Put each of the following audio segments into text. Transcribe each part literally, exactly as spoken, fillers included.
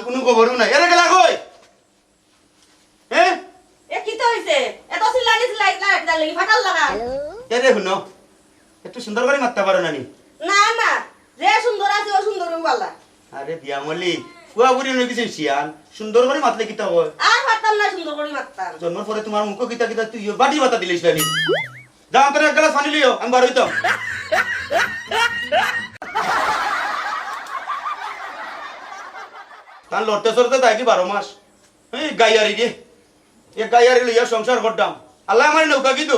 কুনু খবরও নাই। এরে গেলা কই? হ্যাঁ? এ কিতা অইছে? এত চিল্লানি চিল্লাই চিল্লাই কিতার লাগি? ফাটাল লাগা। এরে হুনো, একটু সুন্দর করি মাততা পারো না নি? না, না, যে সুন্দর আছে ও সুন্দরউ বালা। আরে বিয়ামলি, পুয়া বুড়ি অইগেছে শিয়ান, সুন্দর করি মাতলে কিতা অয়? আর পারতাম না সুন্দর করি মাততাম। জন্মর পরে তুমার মুখো কিতা কিতা তুই বাটি বাতা দিলিস না নি? যাও, তোর এক গ্লাস পানি লিও, আমি বার অইতাম। তার লড়তে চড়তে তাই কি বারো মাস? এই গাইয়ারি রে, এ গাইয়ারি লইয়া সংসার করতাম। আল্লায় আমারে নৌকা কি দো?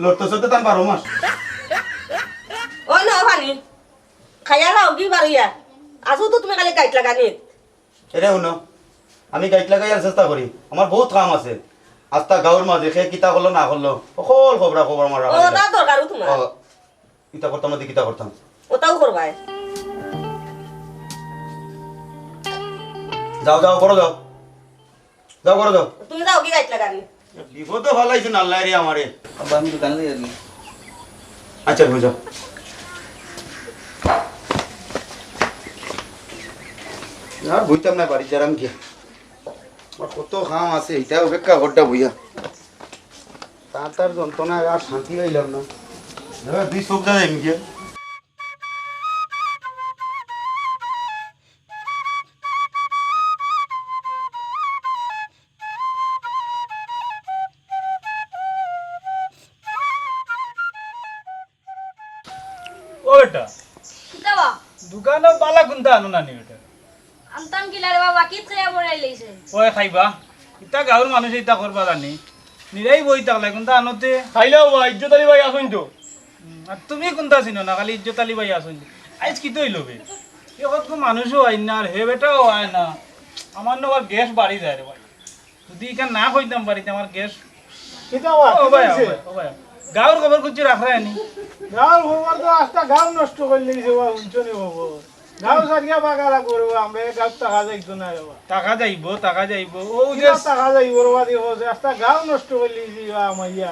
লড়তে চড়তে তার বারো মাস। ও না পানি, খাইয়া যাও কি বারইয়া? আছো তো তুমি খালি গাইট লাগানি। এরে হুনো, আমি গাইট লাগাইয়ার চেষ্টা করি, আমার বউত কাম আছে। আস্তা গাউর মাঝে কে কিতা করলো না করলো, হকল খবরা খবর আমার ও, রাখা তা দরকারও তুমার। ও, কিতা করতাম না, কিতা করতাম। ওটাও করবায়। যাও, যাও, করো যাও। যাও, করো যাও। তুমি যাও, কি গাইট লাগানি? বিপদো ফালাইছো না আল্লায় রে আমারে। আব্বা, আমি দোকানে যাই আর কি। আচ্ছা, তুমি যাও। আর বইতাম না বাড়ি, যারাম গিয়া। আমার কত কাম আছে, ইটা অপেক্ষা করতা বইয়া। তার তার যন্ত্রণায় আর শান্তি পাইলাম না। এবার দুই চোখ যা এমকে। ও বেটা, কিতা বা? দোকানো বালা কুন্তা আনো না নি বেটা? আনতাম কিলা রে বাবা, কিত খাইয়া বড়াই লইছে। ওই খাইবা, ইতা গাউর মানুষে ইতা করবা জানি। নিরাই বই থাকলে কুন্তা আনোতে। খাইলাও বা, ইজ্জত আলী ভাই আছইন তো। হুম, আর তুমি কুন্তা চিনো না, খালি ইজ্জত আলী ভাই আছইন। আইজ কিতা অইলো বে? এ কত মানুষও আইন না, আর হে বেটাও আয় না। আমার না আবার গ্যাস বাড়ি যায় রে ভাই। যদি ইখান না কইতাম পারি, তে আমার গ্যাস। কিতা বা, ও কিতা ভাই, ও অইছে? ভাই, ও ভাই। গাউর খবর কুচ্ছু রাখরায় নি? গাউর খবর তো আস্তা গাউ নষ্ট করিলিছে বা, হুনছো নি খবর? গাউ ছাড়িয়া বাগা লাগবো রে বা, আমরা এ গাউত থাকা যাইতো না রে বা। থাকা যাইবো, থাকা যাইবো। ও যে কিতা থাকা যাইবো রে বা, দেখো, যে আস্তা গাউ নষ্ট করিলিছে বা, আমাইয়া।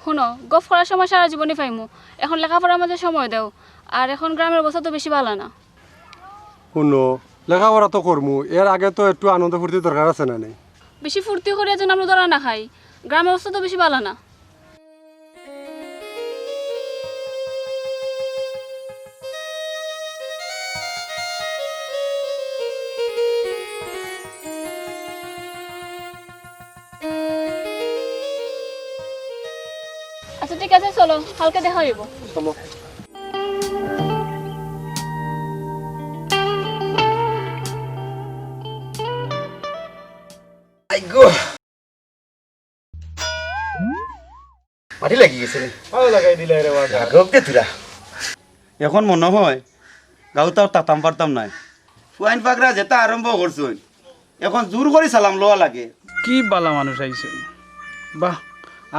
হুনো, গফ করার সময় সারা জীবনই পাইমু। এখন লেখাপড়ার মাঝে সময় দেও। আর এখন গ্রামের অবস্থা তো বেশি বালা না। হুনো, লেখাপড়া তো করমু, এর আগে তো একটু আনন্দ ফুর্তি দরকার আছে না নি? বেশি ফুর্তি করিয়া যেন আমরা ধরা না খাই। গ্রামের অবস্থা তো বেশি বালা না। আচ্ছা, ঠিক আছে, চলো, কালকে দেখা অইবো। চলো। আইগো। মাটি লাগি গেছে রে। ভালো লাগাই দিলে রে বাবা। লাগক দে তোরা। এখন মনো অয় গাউত আর থাকতাম পারতাম নায়। ফুয়াইন পাকরা যেতা আরম্ভ করছইন, এখন জোর করি সালাম লওয়া লাগে। কি বালা মানুষ আইছইন। বাহ,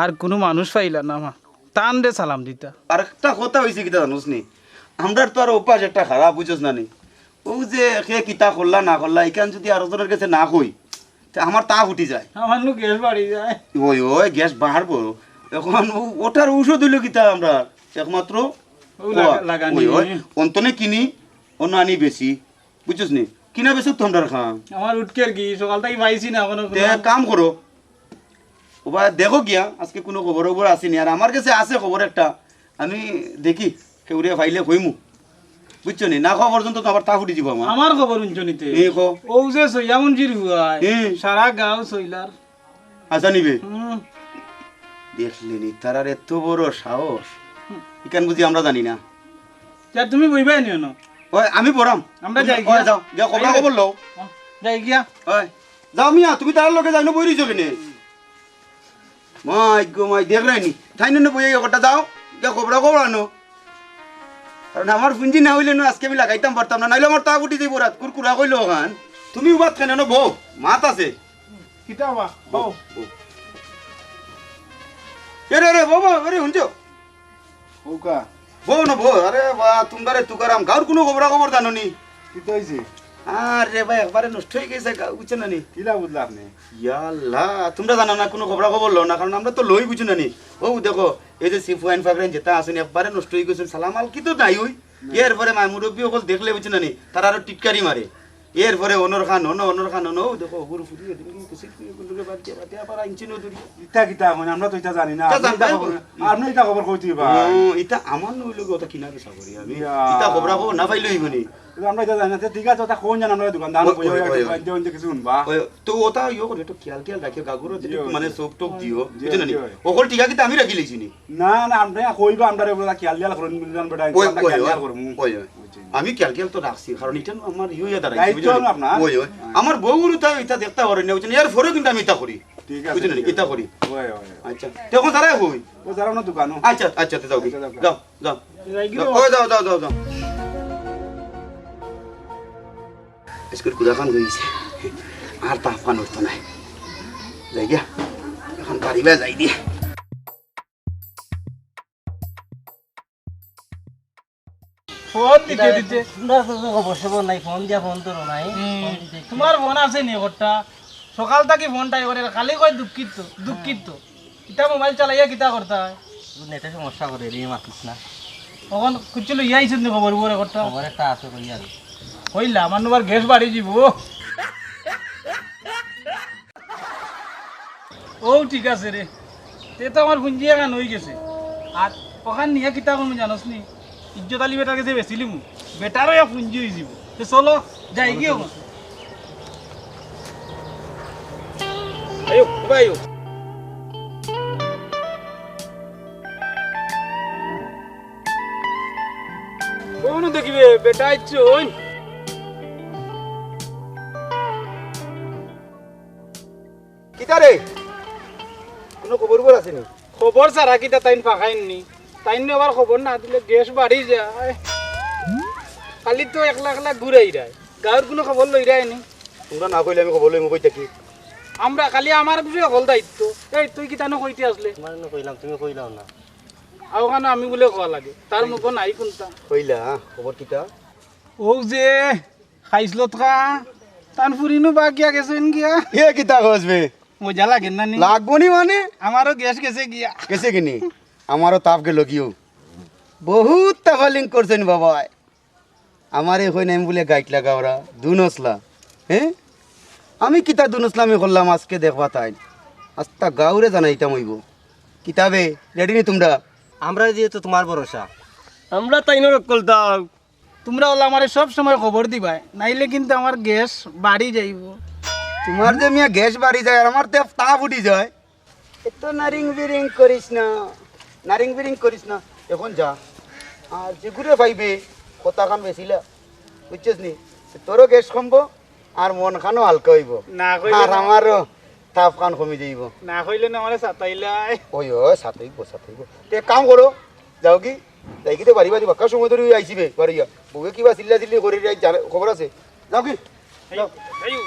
আর কুনু মানুষ পাইলা না মা। তানরে সালাম দিতা। আর একটা কথা অইছে কিতা জানোস নি? আমরার তো আর অভ্যাস একটা খারাপ, বুঝছস না নি? অউ যে কে কিতা করলা না করলা, ইখান যদি আরক জনর গেছে না কই, তে আমার তা ফুটি যায়। আমার নু গ্যাস বাড়ি যায়। ওই, ওই, গ্যাস বাড়বো। এখন ও-, ওটার ঔষধ অইলো কিতা আমরার? একমাত্র ও লাগা-, কোয়া। লাগানি। ওই, ওই, অন্তনে কিনি, অনো আনি বেশি। বুঝছস নি? কিনা বেশি তো আমরার খাম। আমার উটকের কি, সকাল থাকি পাইছি না, কোনো তে কোনো কাম করো। ওবা দেখো গিয়া, আজকে কুনু খবর অবর আছে নি। আর আমার গেছে আছে খবর একটা, আমি দেখি, কেউরে পাইলে কইমু। বুঝছো নি? না কওয়া পর্যন্ত তো আবার তা ফুটি যাইবো আমার। আমার খবর হুনছো নি তে? এই কও। অউ যে সইয়া মুন্সির ফুয়ায়, হুম। সারা গাউ সইলার। আচ্ছা নিবে। হুম। দেখলে নি, তারার এত বড় সাহস। হুম। ইখান বুঝি আমরা জানি না। যা, তুমি বইবায় নি অনো। ওই, আমি বরাম। আমরা যাই ওই, গিয়া। যাও, গিয়া খবরা খবর লও। যাই গিয়া। ওই, যাও মিয়া, তুমি তারার লগে যাইনো বই রইছো কেনে? মাই গো মাই, দেখরায় নি? তাইন অনো বইয়া ইয়ে করতা যাও, গিয়া খবরা খবর আনো। কারণ আমার পুঞ্জি না অইলে নু আজকে আমি লাগাইতাম পারতাম না, নাইলে আমার তা ফুটি যাইবো রাত, কুরকুরা কইলো অখান। তুমি উবাত কেনে অনো বও, মাত আছে। কিতা বা? বও, বও। বও। এরে, এরে, বও, বও, এরে, হুনছো? ওকা। বও না, বও। আরে বা, তুমরারে তুকারাম, গাউর কুনু খবরা খবর জানো নি? কিতা অইছে? আরে ভাই, একবারে নষ্ট অইগেছে গা, বুঝছো না নি? কিলা বুঝলা আপনে? ইয়াল্লা, তুমরা জানো না, কুনু খবরা খবর লও না, কারণ আমরা তো লই, বুঝছো না নি? অউ দেখো, এই যে সিফু আইন ফাকরাইন যেতা আছইন, একবারে নষ্ট অইগেছইন, সালাম আলকি তো নাই অই। এরপরে মাই মুরব্বি অকল দেখলে, বুঝছো না নি, তারা আরো টিটকারি মারে। এরপরে অনর খান অনো, অনর খান অনো, অউ দেখো, অগুর ফুরি এদিন কি কুসিত কি কুলুরে বাদ দিয়া, বাদ দিয়া, আবার আইনছি নতুন। ইতা কিতা এখন? আমরা তো ইতা জানি না। ইতা আপনে ইতা জানতাম খবর, না। আপনে ইতা খবর কই দিবা? ও, ইতা আমার নইলে কথা কিনারে সাগরি আমি। ইয়া। ইতা খবরা খবর না পাইলে অইবো নি। কিন্তু আমরা ইতা জানি না। তে ঠিক আছে, ওটা কোন জান আমরা দোকানদার ওই, বইয়া ওই, ওই, ওই। আনতে আনতে কিছু শুনবা। ওই, তো ওটা ইয়ে করে, একটু খেয়াল খেয়াল রাখিও, গাগুরো একটু জি, মানে জি। চোখ টোখ দিও, জি, বুঝছো না নি? জি। অকল টিকা কিতা আমি রাখিলাইছি নি? না, না, আমরা কইবা, আমরা ওগুলা খেয়াল খেয়াল করুন, বুঝলেন বেটা, ওই, আমরা ওই, খেয়াল ওই, খেয়াল করমু। ওই, ওই। বুঝছি। আমি খেয়াল খেয়াল তো রাখছি, কারণ ইটা আমার ইয়ে ইয়া দাঁড়াইছে, দায়িত্ব বুঝছো হলো নি? আপনার। ওই, ওই। হ্যাঁ। আমার বউ গুরু তাই ইটা দেখতে পারেন না, বুঝছেন? এর পরেও কিন্তু আমি ইটা করি। ঠিক আছে, বুঝলেন নি? ঠিক আছে। ইটা করি। ওই, ওই, ওই। আচ্ছা, তো এখন তারাই কই? ও, যারা ওনার দোকানো। আচ্ছা, আচ্ছা, তো যাও গি। আচ্ছা, যাও। যাও, যাও। যাই গি যাও, রে। ওই, যাও, যাও, যাও, যাও। আজকের কুদাখান হয়েছে। আর তাপখান উঠতো নাই। যাই গিয়া। এখন বাড়ি বা যাই দিয়া। ফোন দিতে দিতে। তোমরা তো খবর সবর নাই, ফোন দিয়া ফোন ধরো নাই। হুম। ফোন দিতে দিতে। তোমার ফোন আছে নি ওটা? সকাল থাকি ফোন ট্রাই করে, খালি কয় দুঃখিত, দুঃখিত। ইতা মোবাইল চালাইয়া কিতা করতা? নেটে সমস্যা করে রে, মাতিস না। অখন কুচ্ছু লইয়া আইছত নি খবর বরে করতা? খবর একটা আছে কই আর। কইলা, আমার নুবার গ্যাস বাড়ি যিবো। ও ঠিক আছে রে, তে তো আমার পুঞ্জি এখান হয়ে গেছে। আর ওখান নিয়ে কিতা করবো জানোস নি? ইজ্জত আলী বেটার গেছে বেচিলিমু, বেটারও এক পুঞ্জি হয়ে যাব। তে চলো, যাই গিয়ে ওখান। আয়ো, ওবা আয়ো। কোনো দেখিবে, বেটা ইচ্ছে হইন। কিতা রে? কোনো খবর খবর আছে নি? খবর ছাড়া কিতা তাইন ফাঁকাইন নি? তাইন আবার খবর না দিলে গ্যাস বাড়ি যায়। খালি তো একলা একলা ঘুরাই রায়। গাঁওর কোনো খবর লই রায় নি? তোমরা না কইলে আমি খবর লইমু কই থাকি? আমরা খালি আমার উপরে হকল দায়িত্ব। এই তুই কিতা নু কইতে আসলে? তোমার নু কইলাম, তুমি কইলাও না। আও কেন আমি বলে কওয়া লাগে? তার মুখো নাই কোনটা। কইলা, খবর কিতা? ও যে খাইছলত খা, তান ফুরিনু বা গিয়া গেছইন গিয়া। এ কিতা কস বে? মজা লাগে না নি? লাগবো নি মানে? আমারও গ্যাস গেছে গিয়া। গেছে কিনি? আমারও তাপ গেল গিও। বহুত তাফালিং করছেন বাবায়। আমারে কইন আমি বুলে গাইট লাগাওরা, দুনসলা। হ্যাঁ? আমি কিতা দুনসলামি করলাম আজকে দেখবা তাইন। আস্তা গাঁওরে জানাইতাম অইবো। কিতাবে, রেডি নি তোমরা? আমরা দিয়ে তো তোমার ভরসা। আমরা তাইনর অকল দাও। তোমরা অলা আমারে সব সময় খবর দিবায়, নাইলে কিন্তু আমার গ্যাস বাড়ি যাইবো। তোমার যে মিয়া গ্যাস বাড়ি যায় আর আমার তে তাপ উঠি যায়। এত নারিং বিরিং করিস না, নারিং বিরিং করিস না। এখন যা, আর যেগুরে পাইবে কথাখান বেচিলা, বুঝছস নি? তোরও গ্যাস কমবো, আর মন খানো হালকা অইবো। না কইলে আর না। আমারও তাপ খান কমি যাইবো। না কইলে না আমারে সাতাইলাই। ওই, ওই, সাতাইবো, সাতাইবো। তে এক কাম করো, যাও কি? যাই কি তে বাড়ি বাড়ি বাক্কা সময় ধরি আইছি বে, বাড়ি গিয়া। বউয়ে কিবা চিল্লা চিল্লি করে রে, জানে, খবর আছে। যাও কি? যাও। এই, এই।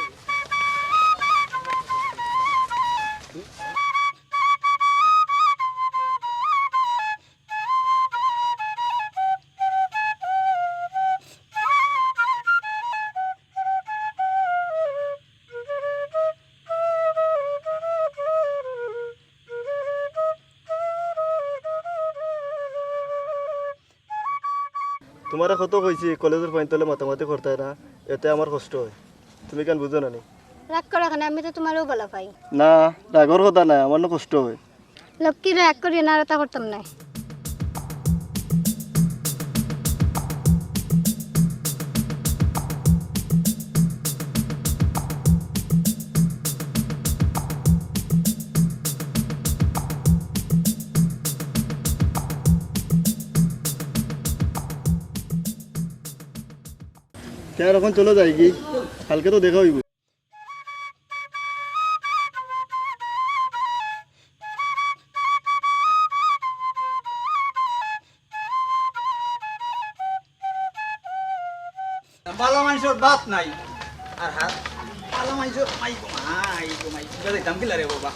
তোমারে কত কইছি, কলেজর পয়েন্ট তলে মাতামাতি করতায় না, এতে আমার কষ্ট হয়। তুমি কেন বুঝো না নি? রাগ করো কেনে? আমি তো তোমারেও ভালা পাই। না, রাগর কথা নায়, আমার না কষ্ট হয়। লক্ষ্মী রে, রাগ করিও না, আর তা করতাম না। তে আর এখন চলো যাই কি, কালকে তো দেখা হইব। ভালা মানষর ভাত নাই। আর হাত ভালা মানষর মাই গো মাই গো মাই। ইটা দিতাম কিলা রে বাবা?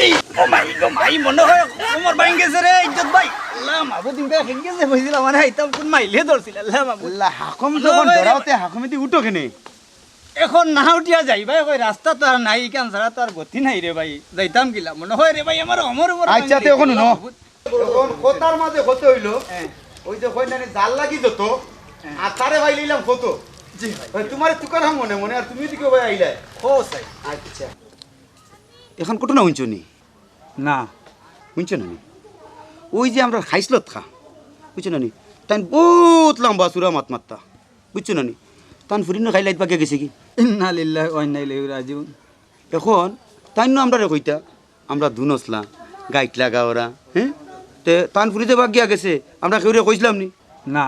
এই গো মাই গো মাই, মনে হয় গো আমার ভাঙ্গি গেছে রে, ইজ্জত ভাই। আল্লাহ মাবুদ, ইনকা ভাঙ্গি গেছে, কইছিলাম, মানে, আইতাম কোন মাইলে ধরছিল, আল্লাহ মাবুদ। আল্লাহ, হাকম যখন ধরাও তে হাকমেদি উঠো কেনে? এখন না উঠিয়া যাইবায় কই, রাস্তা তো আর নাই, ইখান ছাড়া তো আর গতি নাই রে ভাই। যাইতাম কিলা, মনে হয় রে ভাই, আমার অমর অমর আচ্ছা, ভাঙ্গি তে এখন গেছে, হুনো। আল্লাহ মাবুদ। এখন কথার মাঝে কথা অইলো, হ্যাঁ। ওই যে কই নানি জাল লাগি যত, হ্যাঁ। আর তারে ভাই লইলাম কত। জি ভাই। ভাই, তোমার দোকান হাম মনে মনে, আর তুমি দিকে ভাই আইলায়। ও সাই। আচ্ছা। এখন ঘটনা হুনছো নি? না। হুনছো না নি? ওই যে আমরার খাইছলত খা, বুঝছো না নি? তাইন বউত লম্বা চুড়া মাত মাততা, বুঝছো না নি? তান ফুরিন খাই লাইত বাগিয়া গেছে গি। ইন্না লিল্লাহি ওয়া ইন্না ইলাইহি রাজিউন। এখন তাইন নু আমরারে কইতা, আমরা দুনসলা, গাইট লাগা ওরা, হ্যাঁ? তে তান ফুরি যে বাগিয়া গেছে, আমরা কেউরে কইছলাম নি? না।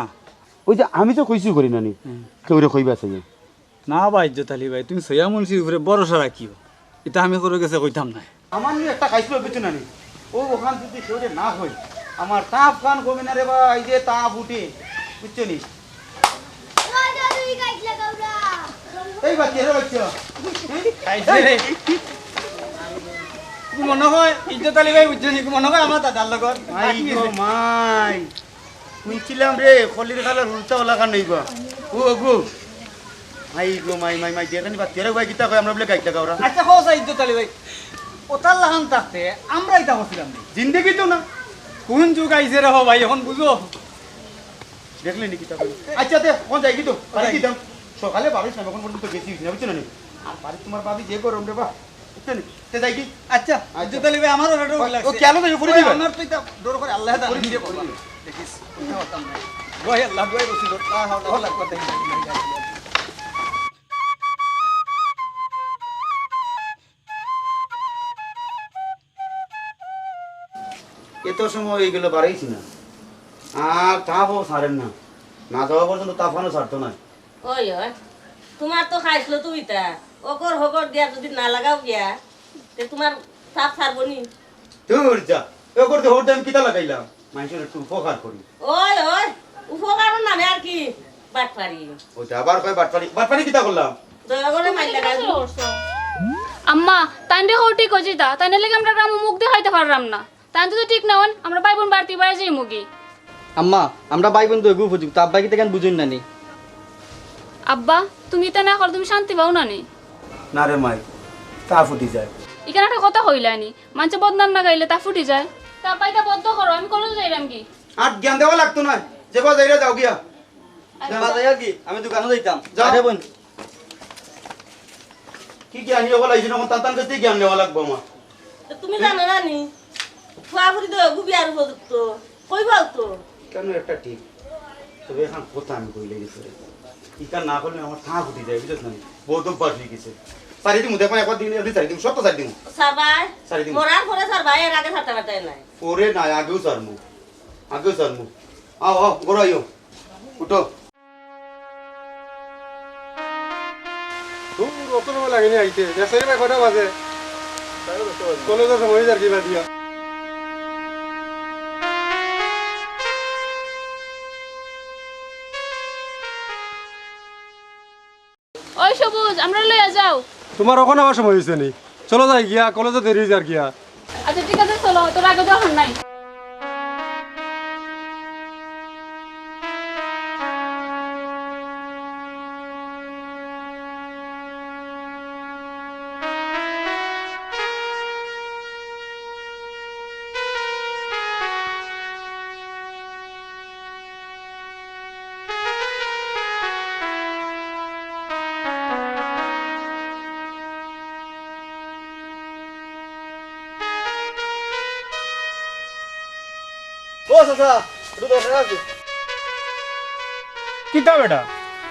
ওই যে আমি তো কইছি করি না নি, হুম। কেউরে কইবা চাই। না বা ইজ্জত আলী ভাই, তুমি সইয়া মুন্সির উপরে ভরসা রাখিও, ইতা আমি কারো গেছে কইতাম নায়। আমার নিয়ে একটা খাইছিল, বুঝছো না নি? ও ওখান যদি কেউরে না হয়, আমার তাপ খান কমে না রে ভাই, যে তাপ উঠে, বুঝছো নি? এই বাচ্চা, রে বাচ্চা। খাইছে রে। মনে হয় ইজ্জত আলী ভাই, বুঝছো নি? মনে হয় আমার দাদার লগর। মাই গো মাই। হুনছিলাম রে, কলির খালার উল্টা ওলা খান নইবা। ও গো। মাই গো, মাই, মাই, মাই, দিয়া জানি বা তেরো ভাই কিতা কয়, আমরা বলে গাইট লাগা ওরা। আচ্ছা, কও চাই, ইজ্জত আলী ভাই, ওতার লাখান থাকতে আমরা ইতা করছিলাম নি? জিন্দেগি তো না। কোন যুগ আইছে রে হো ভাই, এখন বুঝো। দেখলে নি কিতা কয়? আচ্ছা, তে, কোন যাই কি তো? বাড়ি কি দাম? সকালে বারোইছ না, এখন পর্যন্ত গেছি না, বুঝছো না নি? আর বাড়ি তোমার ভাবি যে গরম রে বা। বুঝছো নি? তে যাই কি? আচ্ছা, আচ্ছা। ইজ্জত আলী ভাই, আমারও পেটও ও, লাগছে। ও, কেন যাই? করে ওই, দিবা? আমার তো ইতা ডর করে, আল্লাহ তাআলা করে দিবা, নিজে করে বাবা। দিবা। দেখিস, কোনটা হতাম নাই। ওই আল্লাহ, দোয়াই রসি ধর। লা হাওলা ওয়ালা কুওয়াতা ইল্লা বিল্লাহ। এত সময় হয়ে গেল, বাড়াইছি না। আর তাপও ছাড়েন না। না যাওয়া পর্যন্ত তাপ আনো ছাড়তো না। ওই, ওই, তোমার তো খাইছিল তুই তা। অগর হগর দিয়া যদি না লাগাও গিয়া, তে তোমার তাপ ছাড়বো নি? দূর যা। অগর দিয়া হগর দিয়া আমি কিতা লাগাইলাম? মানুষের একটু উপকার করি। ওই, ওই, উপকারর নামে আর কি? বাটপারি। ওই তো আবার কয় বাটপারি। বাটপারি কিতা করলাম? দয়া করে মাইর লাগাই দিও। আম্মা, তাইনরে কও ঠিক অইছে তা। তাইনর লাগি আমরা গ্রামো মুখ দেখাইতে পাররাম না। তাইন যদি ঠিক না অইন, আমরা ভাই বইন বাড়ি থাকি বারই যাইমুগি। আম্মা, আমরা ভাই বইন তো এগু উপযুক্ত, আব্বায় কিতা কেন বুঝইন না নি? আব্বা, তুমি ইতা না করলে তুমি শান্তি পাও না নি? না রে মাই, তাপ উঠি যায়। ইখান একটা কথা কইলায় নি, মানষে বদনাম না গাইলে তাপ উঠি যায়। তে আব্বা ইতা বন্ধ করো, আমি কলেজো যাইরামগি। আর জ্ঞান দেওয়া লাগতো না, যেবা যাইরা যাও গিয়া। আব্বা যাই আর কি, আমি দোকানো যাইতাম। যাও। আরে বইন, কি জ্ঞানী অকল আইছইন, অখন তান তান কাছ থাকি জ্ঞান নেওয়া লাগবো আমার। তো তুমি জানো না নি? ফুয়া ফুরি তো এগু বিয়ার উপযুক্ত। কইবাও তো। কেন একটা ঠিক। তবে এখন কথা আমি কইলে গেছে রে। ইটা না করলে আমার ঠাঁ ফুটি যায়, বুঝছ না নি? বহুত অভ্যাস হয়ে গেছে। ছাড়ি দিমু, দেখো একবার দিন, একদিন ছাড়ি দিমু, সব তো ছাড়ি দিমু। ছাড়বায়? ছাড়ি দিমু। মরার পরে ছাড়বায়, এর আগে ছাড়তে পারতে নাই। ওরে না, আগেও ছাড়মু। আগেও ছাড়মু। আও, আও, ঘরো আইও। উঠো। ধুর, অত সময় লাগেনি আইতে। দেশের ভাই কটা বাজে? সাড়ে দশটা বাজে। কলেজর সময় যার কি বাদিয়া। ওই সবুজ, আমরারে লইয়া যাও। তোমার অখন আওয়ার সময় অইছে নি? চলো যাই গিয়া, কলেজো দেরি অই যার গিয়া। আচ্ছা, ঠিক আছে, চলো, তোর আগে দরকার নাই। ও চাচা, একটু দরকার আছে। কিতা বেটা?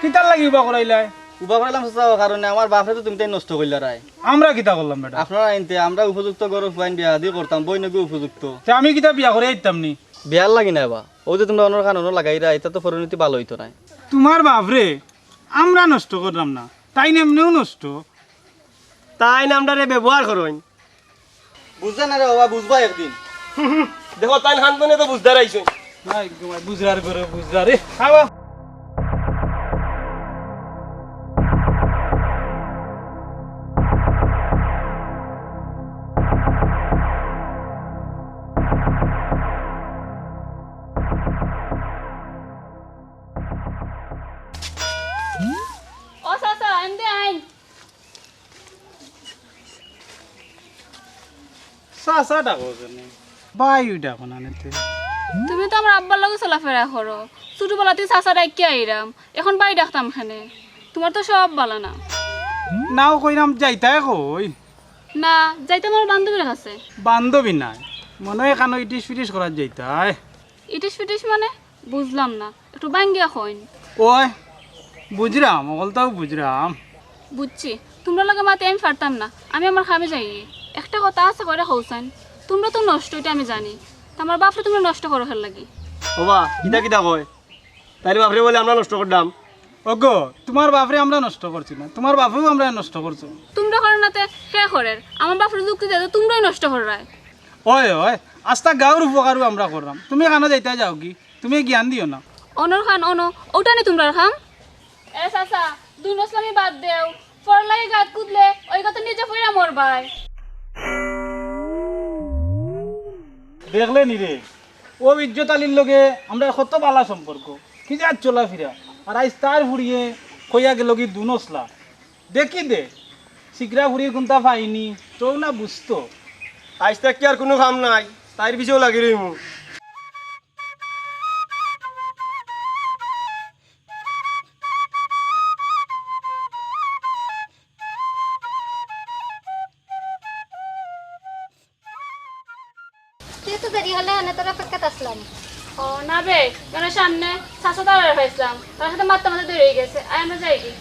কিতার লাগি উবা করাইলায়? উবা করাইলাম চাচা, ও কারণে আমার বাপরে তো তুমি তাই নষ্ট করলায়। আমরা কিতা করলাম বেটা? আপনারা আনতে আমরা উপযুক্ত ঘরর ফুয়াইন বিয়া শাদি করতাম, বইনগু উপযুক্ত। তে আমি কিতা বিয়া করি আইতাম নি? বিয়ার লাগি না বা, অউ যে তোমরা অনর কান অনো লাগাইরা, ইটা তো পরিণতি ভালা অইতো নায়। তোমার বাপরে আমরা নষ্ট করলাম না, তাইন এমনেউ নষ্ট। তাইন আমরারে ব্যবহার করইন। বুঝরা না রে বাবা, বুঝবা একদিন। দেখো, তাইন খানদানে তো বুঝদার আইছইন। নাই, ঘুমাই, বুঝরার ঘরে বুঝরা রে। খাওয়া। চাচা ডাকো কেনে? ভাই ওই ডাকো না নিতে। তুমি তো আমার আব্বার লগে চলাফেরা করো, ছোটবেলাতেই চাচা ডাকিয়া আইরাম, এখন ভাই ডাকতাম কেনে? তুমার তো স্বভাব ভালা না। নাও কইরাম যাইতায় কই? না, যাইতাম আমার বান্ধবীর কাছে। বান্ধবী নায়, মনো অয় কানো ইটিস ফিটিস করাত যাইতায়। ইটিস ফিটিস মানে? বুঝলাম না, একটু ভাঙ্গিয়া কইন। ওই, বুঝরাম, অকলতাউ বুঝরাম। বুঝছি, তুমরার লগে মাতি আমি পারতাম না, আমি আমার কামে যাই। একটা কথা আছে কইরা কউছাইন, তুমরা তো নষ্ট, ইটা আমি জানি। তে আমার বাপরে তুমরা নষ্ট করো কের লাগি? ওবা, কিতা কিতা কয়? তাইলে বাপরে বলে আমরা নষ্ট করলাম? ওগো, তুমার বাপরে আমরা নষ্ট করছি না, তুমার বাপেউ আমরারে নষ্ট করছে। তুমরা করো না তে কে করের? আমার বাপরে যুক্তি দেয় তো তুমরাউ নষ্ট কররায়। ওই, ওই, আস্তা গাউর উপকারও আমরা কররাম, তুমি কানো যাইতায় যাওগি। তুমি জ্ঞান দিও না। অনর কাম অনো, অউটা নি তুমরার কাম? এ চাচা, দুই নসলামি বাদ দেও। পরর লাগি গাত কুদলে, অউ গাতো নিজে পড়িয়া মরবায়। দেখলে নি রে, অউ ইজ্জত আলীর লগে আমরার কত ভালা সম্পর্ক, কি জাত চলাফিরা, আর আইজ তার ফুড়িয়ে কইয়া গেলগি দুই নসলা। দেখি দে, সিগরা ফুড়ির কুন্তা পাইনি, তেউ না বুঝতো। আইজ থাকি আর কুনু কাম নাই, তাইর পিছেউ লাগি রইমু। তুই তো দেরি অইলে, এনে তোর অপেক্ষাত আছলাম। ও না বে, কেন সামনে চাচা দাঁড়ায় পাইছলাম, তার সাথে মাততে মাততে দেরি অই গেছে, আয় আমরা যাইগি।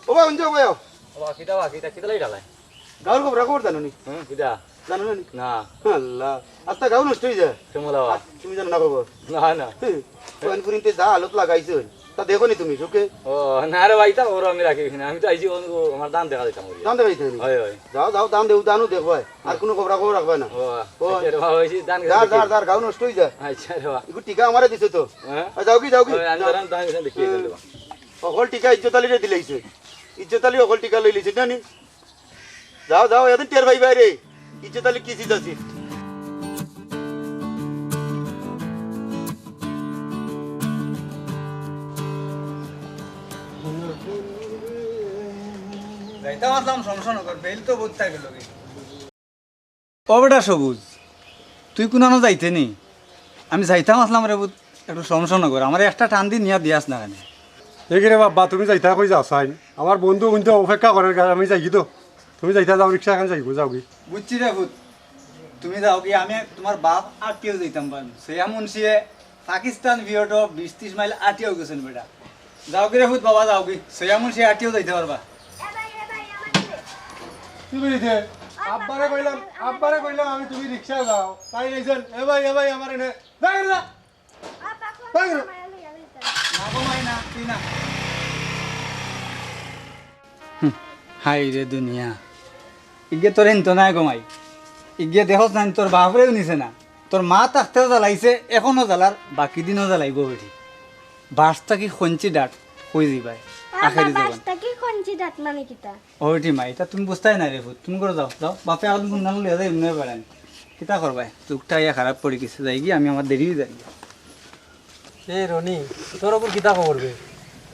ও বা, হুনছো, ও বা। ও বা, কিতা বা, কিতা, কিতা লাগি ডাকলায়? গাউর খবরা খবর জানো নি? হুম, কিতা? জানো না নি? না। আল্লাহ, আস্তা গাউ নষ্ট অই যায়। কেমন বা? আর তুমি জানো না খবর? না, না। হুম, কোন ফুরিন্তে যা হালত লাগাইছে, তা দেখো নি তুমি চোখে? ও, না রে বা, ইতা খবর আমি রাখি না। আমি তো আইছি, ও, ও, আমার ধান দেখা দিতাম করি। ধান দেখা দিতাম নি? হয়, হয়। যাও, যাও, ধান দেও, ধানও দেখবায়। আর কুনু খবরা খবর রাখবায় না। ও, ও, আচ্ছা রে বা, অইছে, ধান যার, যার, যার, গাউ নষ্ট অই যায়। আচ্ছা রে বা। ইগু টিকা আমারে দিছে তো। হ্যাঁ? আর যাওগি, যাওগি। ওই, আমি যাও। ধরাম, ধান এখানে দেখিয়ে দিলাম। হকল টিকা ইজ্জত আলীরে দিলাইছে। ইজ্জত আলী হকল টিকা লইলিছে, না নি? যাও, যাও, এদিন টের পাইবায় রে। ইজ্জত আলী কি চিজ আছে? যাইতাম আছলাম সমস্যা নগর, বেইল তো বহুত থাকে লগে। ও বেটা সবুজ, তুই কুনানো যাইতে নি? আমি যাইতাম আছলাম রে পুত, একটু সমস্যা নগর, আমারে একটা টান দি নিয়া দিয়াস না কেনে? দেখি রে বাবা, তুমি যাইতা কই যাও চাইন? আমার বন্ধু কিন্তু অপেক্ষা করের, আমি যাইগি তো। তুমি যাইতা যাও, রিক্সা এখান যাইগো, যাওগি। বুঝছি রে পুত, তুমি যাওগি, আমি তুমার বাপ আটিয়াউ যাইতাম পারমু। সৈয়া মুন্সিয়ে পাকিস্তান ভিওটো বিশ ত্রিশ মাইল আটিয়াউ গেছইন বেটা। যাওগি রে পুত বাবা, যাওগি। সৈয়া মুন্সি আটিয়াউ যাইতা পারবা। কি কইতে? আব্বারে কইলাম, আব্বারে কইলাম আমি তুমি রিক্সা যাও। তাই কইছইন, "এ ভাই, এ ভাই, আমার এনে, যা এনে যা। যা এনে।" না গো মাই না, তুই না। হুম, হায় রে দুনিয়া। ইগে তোর হিনতো নাই গো মাই। ইগে দেখোস না, তোর বাপরেও নিছে না। তোর মা থাকতেও জ্বালাইছে, এখনো জ্বালার, বাকি দিনও জ্বালাইবো বেটি। বাঁশ থাকি খঞ্চি ডাট, কই যাইবায়? আব্বা, আখেরি বাঁশ জবান। থাকি খঞ্চি ডাট মানে কিতা? ও বেটি মা, ইতা তুমি বুঝতায় না রে পুত। তুমি ঘরো যাও, যাও। বাপে আগুন গুন্ডানো লইয়া যাই, মনে পারেন। কিতা করবায়? যুগটা আইয়া খারাপ পড়ি গেছে, যাইগি, আমি আমার দেরি অই যাইগি। এ রনি, তোর অগুর কিতা খবর বে?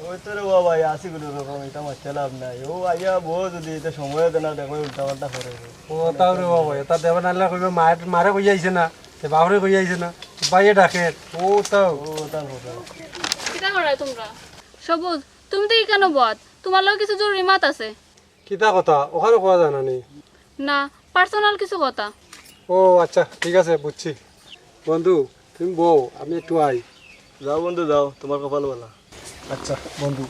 ওই তো রে বাবা, আছি কুনু রকম, ইতা মাতিয়া লাভ নাই। ও আইয়া বউ যদি ইতা সময় দেয় না, দেখো উল্টা পাল্টা করে। ও তাও রে বাবা, ইতা দেবে না, আল্লাহ কইবে, মায়ের, মারে কই আইছে না, তে বাপরে কই আইছে না, ভাইয়ে ডাকে, ও তাও। ও তাও কথা। কিতা কররায় তুমরা? সবুজ, তুমি তো ইখানো বওয়াত, তুমার লগে কিছু জরুরি মাত আছে। কিতা কথা? অখানো কওয়া যায় না নি? না, personal কিছু কথা। ও আচ্ছা, ঠিক আছে, বুঝছি। বন্ধু, তুমি বও, আমি একটু আই। যাও বন্ধু, যাও, তুমার কপাল ভালা। আচ্ছা, বন্ধু।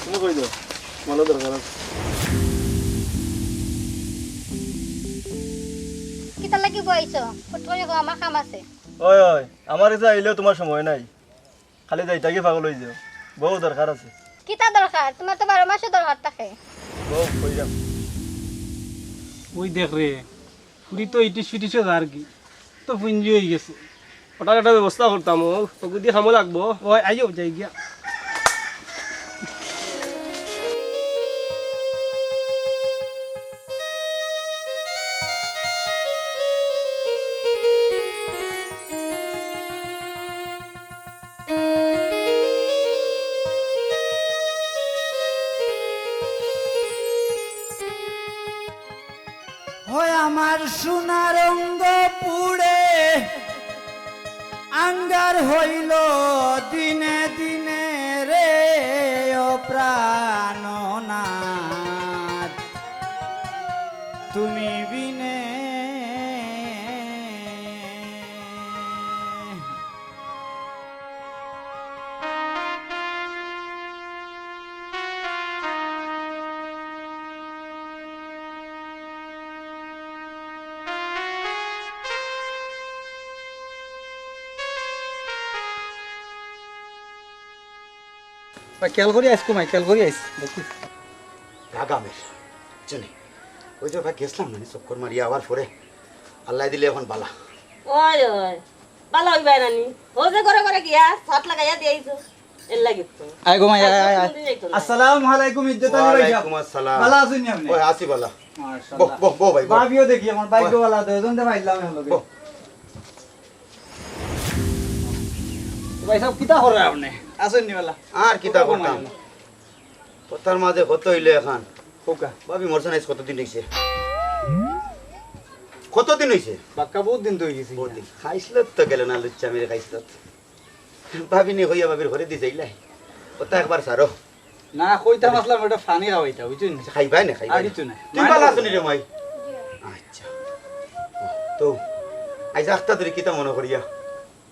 তুমি কই যাও? তুমার লগে দরকার আছে। কিতার লাগি বইছো? ফট করি কও, আমার কাম আছে। ওই, ওই, আমার কাছে আইলেও তুমার সময় নাই। খালি যাইতাগি পাগল অই যাও। বউ দরকার আছে। কিতা দরকার? তুমার তো বারো মাসে দরকার থাকে। বউ, কই যাও? ওই দেখ রে, ফুরি তো ইটিস ফিটিসে যার কি, তো পুঞ্জি অই গেছে। ওটার একটা ব্যবস্থা করতাম, ও, ওগুদি খামো লাগবো। ওই, আইও, যাই গিয়া। হয় আমার সোনার অঙ্গ পুড়ে আঙ্গার হইল দিনে দিনে রে, ও প্রাণনাথ, তুমি বিনে। ভাই, খেয়াল করি আইস, কমাই, খেয়াল করি আইস, দেখি। রাগ আমের, বুঝছো নি? ওই যে ভাই গেছিলাম না, চক্কর মারিয়া আবার পরে আল্লাহ দিলে এখন বালা। ওই, ওই, বালা হইবায় না নি? ও যে ঘরে ঘরে গিয়া ছাদ লাগাইয়া দিয়াইছো, এর লাগি তো। আয় গো মাই, আয়, আয়, আয়। আসসালামু আলাইকুম, ইজ্জত আলী ভাই সাহেব। ওয়ালাইকুম আসসালাম। বালা আছইন নি আপনে? ওই, আছি বালা। মাশাআল্লাহ। বহ, বহ, বহ ভাই, বহ। ভাবিও দেখি, আমার ভাগ্য বালা, দুইজন দে পাইলাম এখন লগে। বহ। ভাই সাহেব, কিতা করে আপনে? আছইন নি বালা? আর কিতা করতাম? কথার মাঝে কত হইলো এখন। হোকা। ভাবি মরছে না, আইজ কতদিন হইছে? কতদিন হইছে? বাক্কা বহুত দিন তো হই গেছে। বহুত দিন। খাইছলত তো গেল না, লুচ্চা মেরে খাইছলত। ভাবি নি কইয়া ভাবির ঘরে দিছে ইলাই। কথা একবার সারো। না, কইতাম আসলাম, ওটা পানি খাওয়াইতা, বুঝছইন নি? আচ্ছা, খাইবায় না, খাইবায় আর না। কিচ্ছু নাই। তুমি বালা আছো নি রে মাই? আচ্ছা। তো, আইজ আখতা ধরে কিতা মনে করিয়া?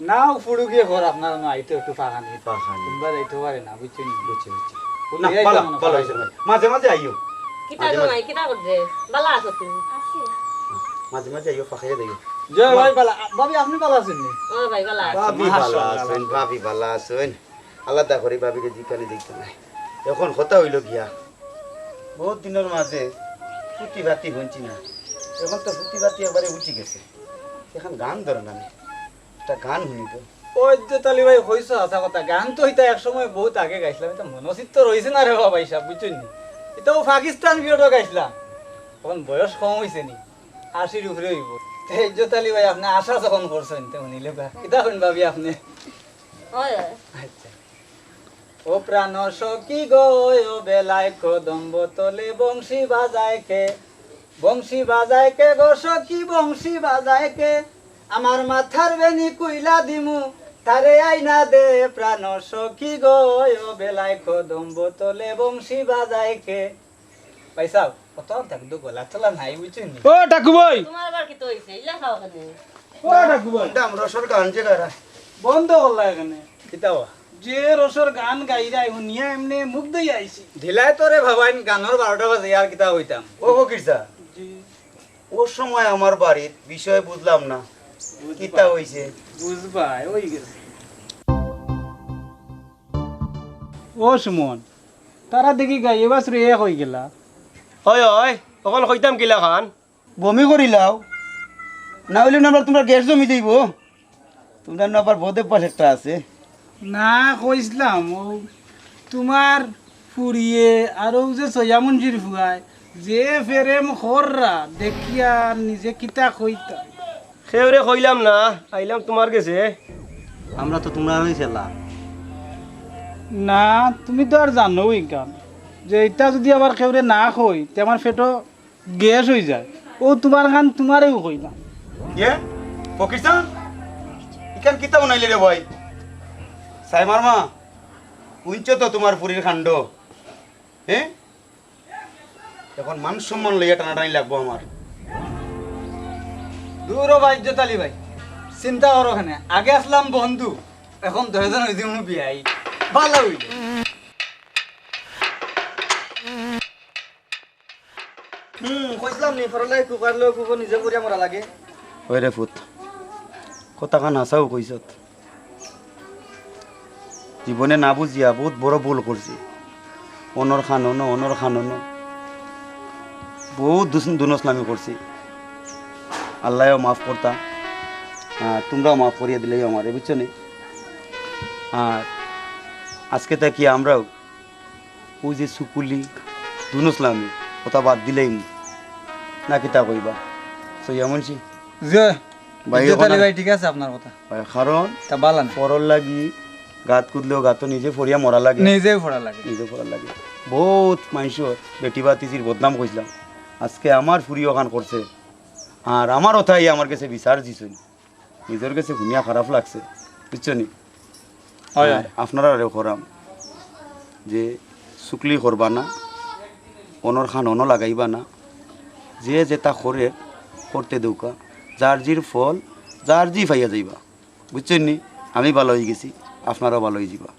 না, ও ফুড়ু গিয়ে ঘর আপনার না আইতে একটু পাখানি। পাখানি। তোমরা যাইতে পারে না, বুঝছো নি? বুঝছি, বুঝছি। ও না, তো এই বালা, কেমন বালা আছে? হইছে ভাই। মাঝে মাঝে আইও। কিতা মাঝে গো মাঝে। মাই, কিতা করছে? বালা আছো তুমি? আছি। মাঝে মাঝে আইও, পাখাইয়া দিও। জয় ভাই, বালা। ভাবি, আপনি বালা আছেন নি? ও ভাই, বালা আছি। ভাবি বালা মাশাআল্লাহ, আছেন, ভাবি বালা আছেন। আলাদা করে ভাবিরে জিকানি দেখতে নাই। এখন কথা হইল গিয়া, বহুত দিনের মাঝে ফুটি বাতি হুনছি না। এখন তো ফুটি বাতি একবারে উঠি গেছে। এখন গান ধরে না নি। একটা গান হুনি তো। ওই যে তালি ভাই কইছো হাছা কথা, গান তো ইতা এক সময় বহুত আগে গাইছিলাম, ইতা মনচিত্ত রইছে না রে বাবা, হিসাব বুঝছইন নি? ইতাও পাকিস্তান পিরিয়ডও গাইছিলাম, এখন বয়স কম হইছে নি, আশির উপরে হইব। তে ইজ্জত আলী ভাই, আপনি আশা যখন করছেন, তে হুনিলে বা কিতা কইন ভাবি আপনি? হয়, হয়। আচ্ছা। ও প্রাণ সখী গো, ও বেলায় কদম্ব তলে বংশী বাজায় কে? বংশী বাজায় কে গো সখী, বংশী বাজায় কে? আমার মাথার বেনি কুইলা দিমু, তারে আইনা দে। প্রাণ সখী গো, ও বেলায় কদম্ব তলে বংশী বাজায় কে? ভাই সাহেব, কত আর থাকতো, গলা টলা নাই, বুঝছইন নি? ও টাকু ভাই! তোমার আবার কিতা হইছে? ইলা খাও কেনে? ও টাকু ভাই! দাম রসর গান যে গারা। বন্ধ করলা এখানে। কিতা বা? যে রসর গান গাইরায় হুনিয়া এমনে মুগ্ধ হইয়া আইছি। ঢিলায় তোরে ভাবাইন গানর বারোটা বাজে আর কিতা হইতাম। ও ফকির সাহেব। জি। ও সময় আমার বাড়ির বিষয় বুঝলাম না। বুঝবা। কিতা হইছে? বুঝবা, ওই গেছে। ও সুমন, তারা দেখি গাইয়ে বাছরে এক হই গেলা। ওই, ওই, অখন কইতাম কিলা খান? বমি করিলাও, না হইলে না আবার তোমরা গ্যাস জমি যাইব। তোমরা না আবার বদ অভ্যাস একটা আছে। না, কইছিলাম, ও তোমার ফুরিয়ে আর ও যে সৈয়া মুন্সির ফুয়ায় যে প্রেম কররা দেখিয়া নিজে কিতা কইতা। কেউরে কইলাম না, আইলাম তোমার গেছে। আমরা তো তোমরারই ছেলা। না, তুমি তো আর জানোই কান যে ইতা যদি আবার কেউরে না কই, তে আমার পেটো গ্যাস হই যায়। ও তোমার খান তোমারেও কই না। ইয়ে, ফকির সাব, ইখান কিতা বানাইলে রে ভাই? সাইমার মা, হুনছো তো তোমার ফুরির কাণ্ড, হ্যাঁ? এখন মান সম্মান লইয়া টানাটানি লাগবো আমার। দূর ও ভাই, ইজ্জত আলী ভাই, চিন্তা করো কেনে, আগে আসলাম বন্ধু, এখন দুইজন হই দিমু বিয়াই, ভালা হইল। হুম, কইছিলাম নি, ফরলে কুকার লই কুকুর নিজে করিয়া মরা লাগে। ওই রে পুত, কথাখান হাছাউ কইছত। জীবনে না বুঝিয়া বহুত বড় ভুল করছি। অনর খান অনো, অনর খান অনো। বহুত দুস-, দুনসলামি করছি। আল্লায়ও মাফ করতা। আর তোমরাও মাফ করিয়া দিলেই আমারে, বুঝছো নি? আর আজকে থাকি আমরাও ওই যে সুকুলি, দুনসলামি, কথা বাদ দিলেই নি। না কিতা কইবা? সৈয়া মুন্সি? জি। ভাই, ইজ্জত আলী ওখানে ভাই, ঠিক আছে আপনার কথা। ভাই, কারণ তা বালা না। পরর লাগি গাত কুদলেও গাতো নিজে ফড়িয়া মরা লাগে। নিজেও ফড়া লাগে। নিজে ফড়া লাগে। বহুত মাইনষর বেটি বাতিজির বদনাম কইছিলাম। আজকে আমার ফুরি অখান করছে। আর আমার কথাই আমার গেছে বিচার দিছইন, নিজর গেছে হুনিয়া খারাপ লাগছে, বুঝছো নি? হয় আর আপনারারে কইরাম যে চুগলি করবা না, অনর খান অনো লাগাইবা না, যে যেটা করে করতে দেউক্কা, যার জির ফল যার জি পাইয়া যাইবা, বুঝছইন নি? আমি ভালা অইগেছি, আপনারাও ভালা অইযিবা।